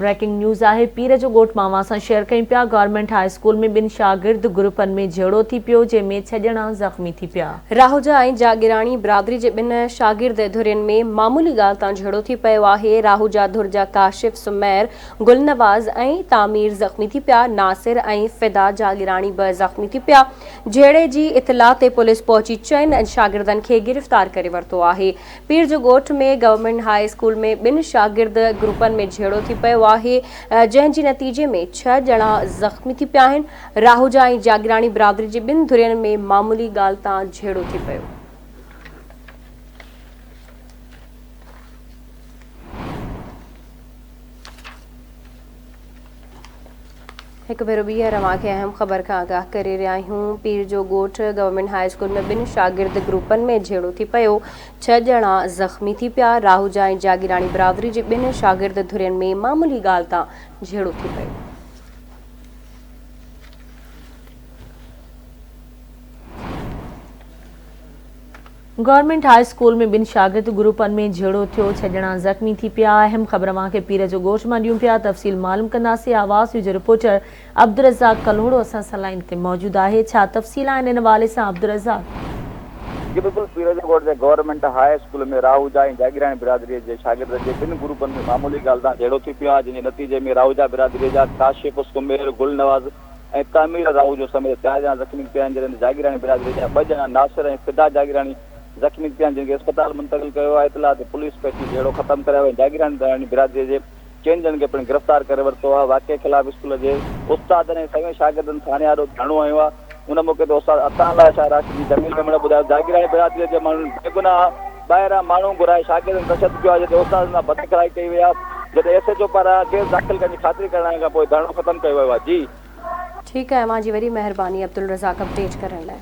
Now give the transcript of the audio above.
Breaking news آهي پير جو ڳوٺ مان اوهان سان شيئر ڪيون پيا گورنمينٽ هاء اسڪول ۾ ٻن شاگرد گروپن ۾ جهيڙو ٿي پيو جنهن ۾ ڇهه ڄڻا زخمي ٿي پيا. راهوجا ۽ جاگيراڻي برادري جي ٻن شاگرد ڌرين ۾ معمولي ڳالهه تان جهيڙو ٿي پيو آهي، راهوجا ڌر جا ڪاشف سمير، گل نواز ۽ تعمير زخمي ٿي پيا، ناصر ۽ فدا جاگيراڻي به زخمي ٿي پيا، جهيڙي جي اطلاع تي پوليس پهچي چئن شاگردن کي گرفتار ڪري ورتو آهي. پير جو ڳوٺ ۾ گورنمينٽ هاء اسڪول ۾ ٻن شاگرد گروپن ۾ جهيڙو ٿي پيو آهي جنهن جي نتيجي ۾ ڇهه ڄڻا زخمي ٿي پيا آهن، راهوجا ۽ جاگيراڻي برادري جي ٻن ڌرين ۾ معمولي ڳالهه تان جهيڙو ٿي پيو. هڪ ڀيرو ٻيهر اوهان کي اهم خبر کان آگاهه ڪري رهيا آهيون پير جو ڳوٺ گورنمينٽ هاء اسڪول ۾ ٻن شاگرد گروپن ۾ جهيڙو ٿي پيو ڇهه ڄڻا زخمي ٿي پيا راهوجا ۽ جاگيراڻي برادري جي ٻن شاگرد ڌرين ۾ معمولي ڳالهه تان جهيڙو ٿي پيو. گورنمينٽ هاء اسڪول ۾ ٻن شاگرد گروپن ۾ جهيڙو ٿيو، ڇهه ڄڻا زخمي ٿي پيا، اهم خبر اوهان کي پير جو ڳوٺ مان ڏيون پيا، تفصيل معلوم ڪنداسين، آواز نيوز جو رپورٽر عبدالرزاق ڪلهوڙو اسان سان لائين تي موجود آهي، ڇا تفصيل آهن ان حوالي سان عبدالرزاق. جي بلڪل پير جو ڳوٺ جي government high school ۾ Rahuja ۽ Jagirani برادري جي شاگردن جي ٻن گروپن ۾ معمولي ڳالهه تان جهيڙو ٿي پيو آهي، جنهن جي نتيجي ۾ راهوجا برادري جا ڪاشف، سمير، گل نواز ۽ تعمير راهوجو سميت چار ڄڻا زخمي ٿيا آهن، جڏهن ته جاگيراڻي برادري جا ٻه ڄڻا ناصر ۽ فدا جاگيراڻي زخمي ٿيا آهن، جن کي اسپتال منتقل ڪيو ويو آهي، اطلاع تي پوليس پهچي جهيڙو ختم ڪرايو ۽ جاگيراڻي برادري جي چئن ڄڻن کي پڻ گرفتار ڪري ورتو آهي، واقعي خلاف اسڪول جي استادن ۽ سوين شاگردن ٿاڻي آڏو ڌرڻو هنيو آهي، ان موقعي تي استاد عطاء الله شاهه راشدي، جميل ميمڻ ٻڌايو ته جاگيراڻي برادري جي ماڻهن بيگناهه ٻاهران ماڻهو گهرائي شاگردن تشدد ڪيو آهي، جتي استادن سان بداخلاقي ڪئي وئي آهي، جڏهن ايس ايڇ او پاران ڪيس داخل ڪرڻ جي خاطري ڪرائڻ کانپوء ڌرڻو ختم ڪيو ويو آهي. جي. ٺيڪ آهي اوهان جي وڏي مهرباني عبدالرزاق اپڊيٽ ڪرڻ لاء.